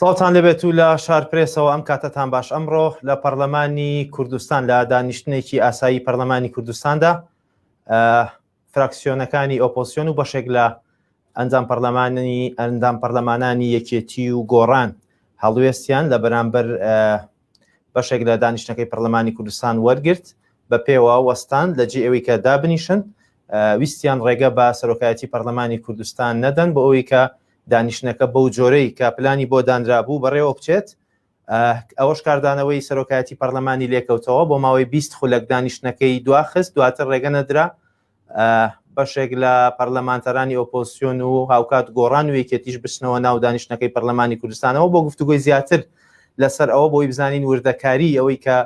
سڵاوتان لێبێت و لە شار پرێسەوە ئەم کاتەتان باش ئەمڕۆ لە پەرلەمانی کوردستان لە دانیشتنێکی ئاسایی پەرلەمانی کوردستاندا فراکسیۆنەکانی ئۆپۆسیۆن و بەشێک لە ئەندام پەرلەمانی ئەندام پەرلەمانانی یەکێتی و گۆڕان هەڵوێستیان لە بەرامبەر بەشێک لە دانیشتنەکەی پەرلەمانی کوردستان وەرگرت بە پێوە وەستان لە جێ ئەوەی کە دابنیشن ویستیان ڕێگە بە سەرۆکایەتی پەرلەمانی کوردستان نەدەن بۆ ئەوەی کە دانیشتنەکە بەو جۆرەی کە پلانی بۆ دانرابوو بەڕێوە بچێت ئەوەش کاردانەوەی سەرۆکایەتی پەرلەمانی لێکەوتەوە بۆ ماوەی 20 خولەک دانیشتنەکەی دواخست دواتر ڕێگە نەدرا بەشێک لە پەرلەمانتەرانی ئۆپۆزسیۆن و هاوکات گۆڕان و یەکێتیش بچنەوە ناو دانیشتنەکەی پەرلەمانی کوردستانەوە بۆ گفتوگۆی زیاتر لەسەر ئەوە بۆی بزانین وردەکاری ئەوەی کە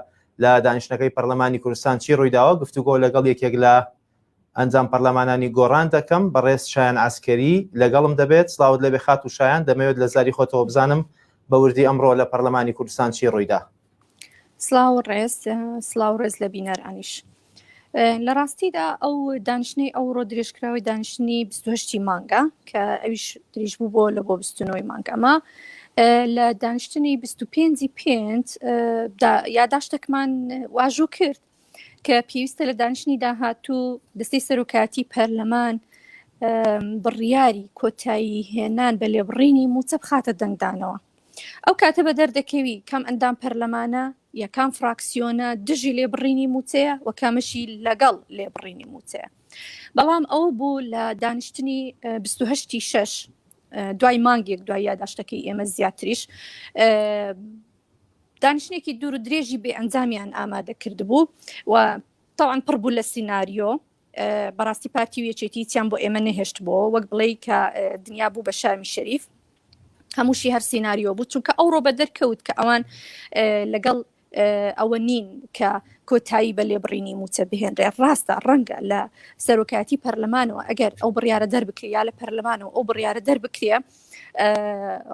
لە دانیشتنەکەی پەرلەمانی کوردستان چی ڕوویداوە گفتوگۆ لەگەڵ یەکێک لە ئەندام پەرلەمانانی گۆڕان دەکەم بەڕێز شایان عسکەری لەگەڵم دەبێت سڵاوت لەبێ خات و شایان دەمەوێت لە زاری خۆتەوە بزانم بە وردی ئەمڕۆ لە پەرلەمانی کوردستان چی ڕوویدا. سڵاو ڕێز سڵاو ڕێز لە بینەرانیش. لە ڕاستیدا ئەو دانیشتنەی ئەوڕۆ درێژکراوەی دانیشتنی 28 مانگە کە ئەویش درێژ بوو بۆ لە بۆ 29 مانگ ئەمە لە دانیشتنی 25 پێنج یاداشتێکمان واژوو کرد کە پێویستە لە دانیشتنی داهاتوو دەستەی سەرۆکایەتی پەرلەمان بڕیاری کۆتایی هێنان بە لێبڕینی موچە بخاتە دەنگدانەوە ئەو کاتە بە دەردەکەوی کام ئەندام پەرلەمانە یا کام فراکسیۆنە دژی لێبڕینی موچەیە و کامەشی لەگەڵ لێبڕینی موچەیە بەڵام ئەو بوو لە دانیشتنی 28 شش دوای مانگێک دوای یاداشتەکەی ئێمە زیاتریش دانیشتنێکی دوور و درێژی بێ ئەنجامیان ئامادە کردبوو و تاوان پڕ بوو لە سیناریۆ بەڕاستی پارتی و یەکێتی چیان بۆ ئێمە نەهێشت بۆ وەک بڵێ کە دنیا بوو بە شامی شەریف هەمووشی هەر سیناریۆ بوو چونکە ئەوڕۆ بە دەرکەوت کە ئەوان لەگەڵ ئەوە نین کە کۆتایی بە لێبڕینی موچە بهێنرێ ڕاستە ڕەنگە لە سەرۆکایەتی پەرلەمانەوە ئەگەر ئەو بڕیارە دەربکرێ یا لە پەرلەمانەوە ئەو بڕیارە دەربکرێ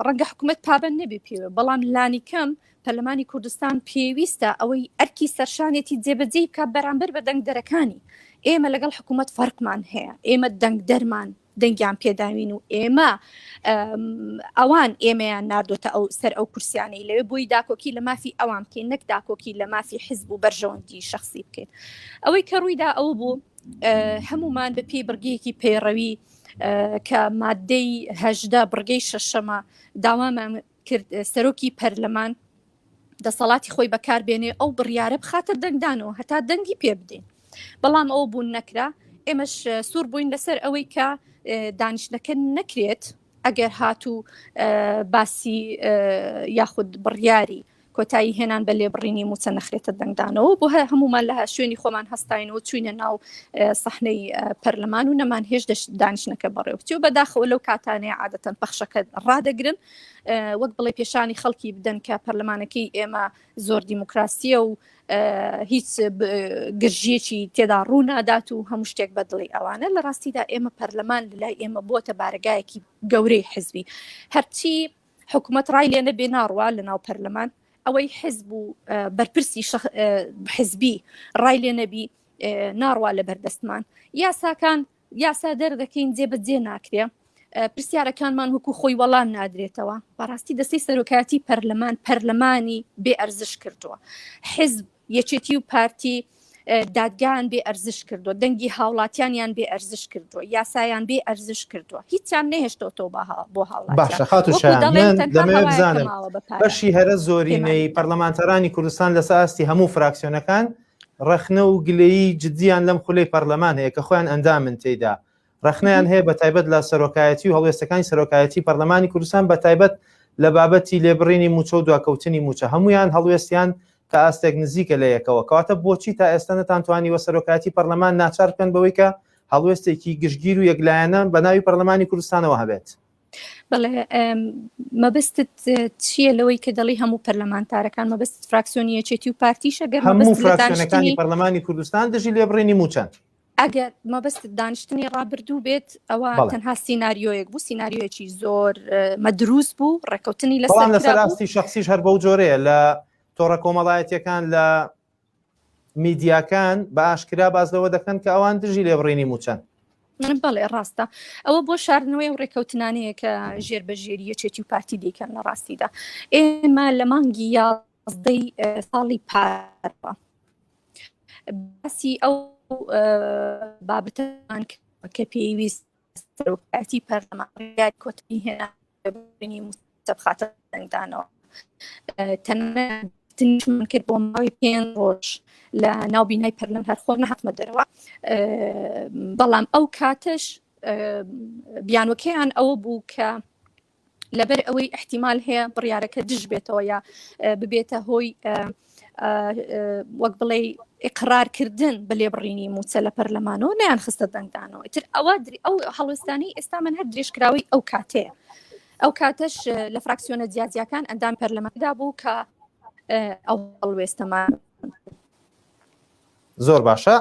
ڕەنگە حکوومەت پابند نەبێ پێوە بەڵام لانی کەم پەرلەمانی کوردستان پێویستە ئەوەی ئەرکی سەرشانێتی جێبەجێی بکات بەرامبەر بە دەنگدەرەکانی ئێمە لەگەڵ حکوومەت فەرقمان هەیە ئێمە دەنگدەرمان دەنگیان پێداوین و ئێمە ئەوان ئێمەیان ناردۆتە ئەو سەر ئەو کورسیانەی لەوێ بۆی داکۆکی لە مافی ئەوان بکەین نەک داکۆکی لە مافی حزب و بەرژەوەندی شخصی بکەین ئەوەی کە ڕوویدا ئەو بوو هەمومان بە پێی بڕگەیەکی پەیڕەوی کە مادەی هەژدە بڕگەی شەشەمە داوامان کرد سەرۆکی پەرلەمان دەسەڵاتی خۆی بەکاربێنێ ئەو بڕیارە بخاتە دەنگدانەوە هەتا دەنگی پێ بدەین بەڵام ئەو بوون نەکرا ئێمەش سوور بووین لەسەر ئەوەی کە دانیشتنەکە نەکرێت ئەگەر هاتوو باسی یاخود بڕیاری کۆتایی هێنان بە لێبڕینی موچە نەخرێتە دەنگدانەوە بۆ هەر هەمومان لە شوێنی خۆمان هەستاین و چوینە ناو سەحنەی پەرلەمان و نەمان هێش دانیشتنەکە بەڕێوە و بەداخەوە لەو کاتانەیە عادەتەن پەخشەکە ڕادەگرن وەک بڵێ پێشانی خەڵکی بدەن کە پەرلەمانەکەی ئێمە زۆر دیموکراسیە و هیچ گرژیەکی تێدا ڕوو نادات و هەموو شتێک بەدڵی ئەوانە لە ڕاستیدا ئێمە پەرلەمان لەلای ئێمە بۆتە بارەگایەکی گەورەی حزبی هەرچی حکوومەت ڕای لێ نەبێ ناڕوا لە ناو پەرلەمان ئەوەی حزب و بەرپرسی حزبی ڕای لێ نەبی ناڕوا لە بەردەستمان یاساکان یاسا دەردەکەین جێبەجێ ناکرێ پرسیارەکانمان وەکو خۆی وەڵام نادرێتەوە بەڕاستی دەستەی سەرۆکایەتی پەرلەمان پەرلەمانی بێ ئەرزش کردووە حزب یەکێتی و پارتی دادگایان بێ ئەرزش کردووە دەنگی هاوڵاتیانیان بێ ئەرزش کردووە یاسایان بێ ئەرزش کردووە هیچیان نەهێشتۆتەوە بۆ هاوڵاتیان باشە خاتو وەکو شایان دەڵێن من تەنها دەمەوێت هەوایەکە بزانم ماوە بە پارە بەشی هەرە پێمان زۆرینەی بدەن پەرلەمانتارانی کوردستان لەسەر ئاستی هەموو فراکسیۆنەکان ڕەخنە و گلەیی جدیان لەم خولەی پەرلەمان هەیە کە خۆیان ئەندامن تێیدا ڕەخنەیان هەیە بە تایبەت لە سەرۆکایەتی و هەڵوێستەکانی سەرۆکایەتی پەرلەمانی کوردستان بە تایبەت لە بابەتی لێبڕینی مووچە و دواکەوتنی مووچە هەمویان هەڵوێستیان تا ئاستێک نزیکە لە یەکەوە کەواتە بۆچی تا ئێستا نەتانتوانیوە سەرۆکایەتی پەرلەمان ناچار بکەن بەوەی کە هەڵوێستێکی گشتگیر و یەکلایەنە بە ناوی پەرلەمانی کوردستانەوە هەبێت؟ بەڵێ مەبەستت چییە لەوەی کە دەڵی هەموو پەرلەمانتارەکان مەبەست فراکسیۆنی یەکێتی و پارتیشە گەر هەموو فراکسیۆنەکانی پەرلەمانی کوردستان دژی لێبڕینی مووچەن ئەگەر مەبەست دانیشتنی ڕابردوو بێت ئەوە تەنها سیناریۆیەک بوو سیناریۆیەکی زۆر مەدروست بوو ڕێککەوتنی لەسەر لەسەر ئاستی شخصیش هەر بەو جۆرەیە لە تۆڕە کۆمەڵایەتیەکان لە میدیاکان بە ئاشکرا باز لەوە دەکەن کە ئەوان دژی لێبڕینی موچەن. بەڵێ ڕاستە ئەوە بۆ شاردنەوەی ئەو ڕێکەوتنانەیە کە ژێر بە ژێری یەکێتی و پارتی دیکەن لە ڕاستیدا ئێمە لە مانگی یازدەی ساڵی پارەوە باسی ئەو بابەتەمان کە پێویست سەرۆکایەتی پەرلەمان بڕیاری کۆتایی هێنا مووچە بخاتە دەنگدانەوە تەنانەت کرد بۆ ماوەی پێ ڕۆژ لە ناو بینای پەرلەمان هەر خۆم نەهاتمە دەرەوە بەڵام ئەو کاتەش بیانوەکەیان ئەوە بوو کە لەبەر ئەوەی احتیمال هەیە بڕیارەکە دژ بێتەوە یا ببێتە هۆی وەک بڵێ ئقرارکردن بە لێبڕینی موچە لە پەرلەمانەوە نیان خستە دەنگدانەوە تر ئەوە ئەو هەڵوێستانی ئێستا من هەر درێژکراوەی ئەو کاتەیە ئەو کاتەش لە فراکسیۆنە جیاجیاکان ئەندام پەرلەماندا بوو کە ئەو هەڵوێستەمان زۆر باشە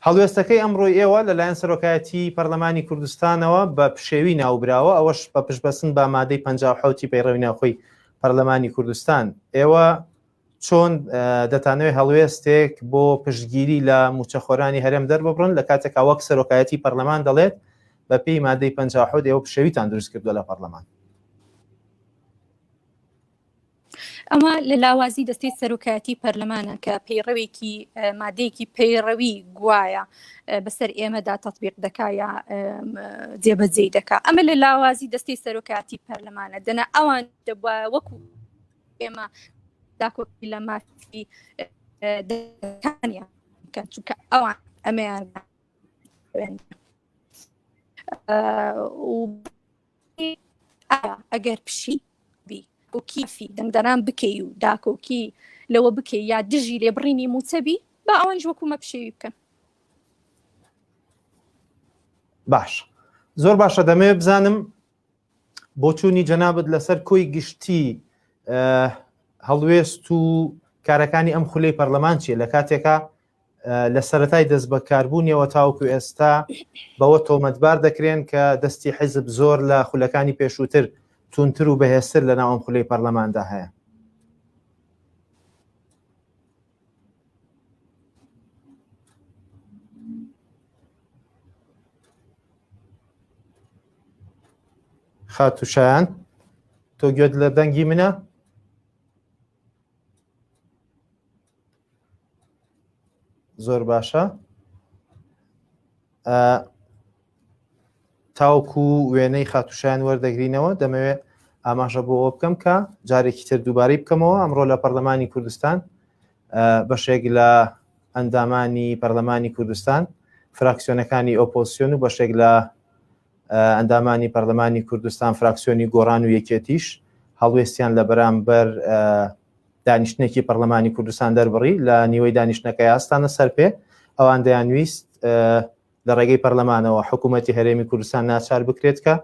هەڵوێستەکەی ئەمڕۆی ئێوە لەلایەن سەرۆکایەتی پەرلەمانی کوردستانەوە بە پشێوی ناوبراوە ئەوەش بە پشتبەستن بە مادەی 57 پەیڕەوی ناوخۆی پەرلەمانی کوردستان ئێوە چۆن دەتانەوێت هەڵوێستێک بۆ پشتگیری لە موچەخۆرانی هەرێم دەرببڕن لە کاتێکا وەک سەرۆکایەتی پەرلەمان دەڵێت بە پێی مادەی 57 ئێوە پشێویتان دروست کردووە لە پەرلەمان؟ ئەمە لە لاوازی دەستەی سەرۆکایەتی پەرلەمانە کە پەیڕەوێکی مادەیەکی پەیڕەوی گوایە بەسەر ئێمەدا تەطبیق دەکا یا جێبەجێی دەکا ئەمە لە لاوازی دەستەی سەرۆکایەتی پەرلەمانە دەنا ئەوان دەبوایە وەکو ئێمە داکۆکی لە مافی دەکانیان بکەن چونکە ئەوان ئەمەیان و ئەگەر پشی بی و کیفی دەنگدەران بکەی و داکۆکی لەوە بکەی یا دژی لێبڕینی موچە بی با ئەوانیش وەکومە پشێوی بکەن. باش زۆر باشە دەمەوێت بزانم بۆچوونی جەنابت لەسەر کۆی گشتی هەڵوێست و کارەکانی ئەم خولەی پەرلەمان چیە لە کاتێکا لە سەتای دەست بەکاربوونیەوە تاوەکو ئێستا بەوە تۆمەتبار دەکرێن کە دەستی حیزب زۆر لە خولەکانی پێشووتر تونتر و بەهێزتر لە ناو ئەم خولەی پەرلەماندا هەیە. خاتوو شایان تۆ گوێت لە دەنگی منە؟ زۆر باشە تاوەکو وێنەی خاتوشیان وەردەگرینەوە دەمەوێت ئاماژە بۆ ئەوە بکەم کە جارێکی تر دووبارەی بکەمەوە ئەمڕۆ لە پەرلەمانی کوردستان بەشێک لە ئەندامانی پەرلەمانی کوردستان فراکسیۆنەکانی ئۆپۆسیۆن و بەشێک لە ئەندامانی پەرلەمانی کوردستان فراکسیۆنی گۆڕان و یەکێتیش هەڵوێستیان لە بەرامبەر دانیشتنێکی پەرلەمانی کوردستان دەربڕی لە نیوەی دانیشتنەکەی ئاستانە سەر پێ ئەوان دەیانویست لە ڕێگەی پەرلەمانەوە حکوومەتی هەرێمی کوردستان ناچار بکرێت کە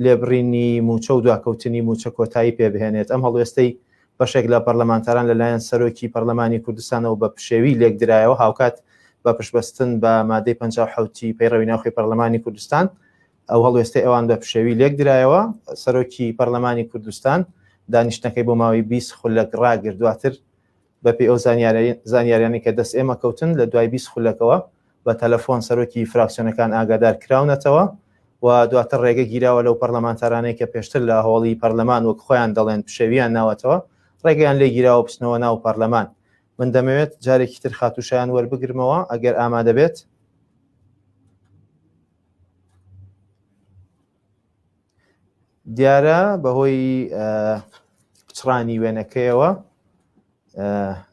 لێبڕینی موچە و دواکەوتنی موچە کۆتایی پێبهێنێت ئەم هەڵوێستەی بەشێک لە پەرلەمانتاران لەلایەن سەرۆکی پەرلەمانی کوردستانەوە بە پشێوی لێکدرایەوە هاوکات بە پشتبەستن بە مادەی 57 ی پەیڕەوی ناوخۆی پەرلەمانی کوردستان ئەو هەڵوێستەی ئەوان بە پشێوی لێکدرایەوە سەرۆکی پەرلەمانی کوردستان دانیشتنەکەی بۆ ماوەی 20 خولەک ڕاگرت دواتر بەپێی ئەو زانیاریانەی کە دەست ئێمە کەوتن لە دوای 20 خولەکەوە بە تەلەفۆن سەرۆکی فراکسیۆنەکان ئاگادار کراونەتەوە و دواتر ڕێگە گیراوە لەو پەرلەمانتارانەی کە پێشتر لە هۆڵی پەرلەمان وەک خۆیان دەڵێن پشێویان ناوەتەوە ڕێگەیان لێ گیراوە بچنەوە ناو پەرلەمان من دەمەوێت جارێکی تر خاتوو شایان وەربگرمەوە ئەگەر ئامادە بێت. دیارە بەهۆی پچڕانی وێنەکەیەوە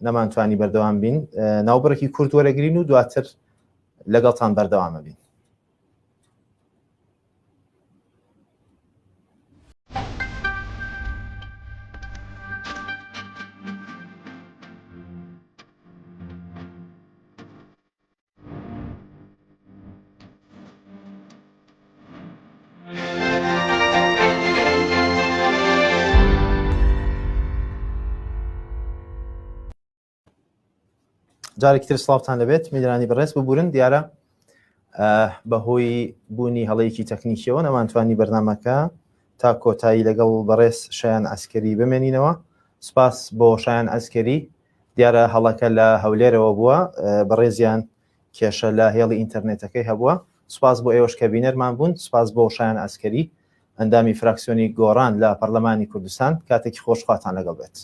نەمانتوانی بەردەوام بین ناوبڕێکی کورت وەرەگرین و دواتر لەگەڵتان بەردەوامە بین. جارێکی تر سڵاوتان لەبێت میدرانی بەڕێز ببورن دیارە بەهۆی بوونی هەڵەیەکی تەکنیکیەوە نەمانتوانی بەرنمەکە تا کۆتایی لەگەڵ بەڕێز شایان ئەسکەری بمێنینەوە سپاس بۆ شایان ئەسکەری دیارە هەڵەکە لە هەولێرەوە بووە بەڕێزیان کێشە لە هێڵی ئینتەرنێتەکەی هەبووە. سوپاس بۆ ئێوەش کە بینەرمان بوون، سوپاس بۆ شایان عەسکەری ئەندامی فراکسیۆنی گۆڕان لە پەرلەمانی کوردستان. کاتێکی خۆش خواتان لەگەڵ بێت.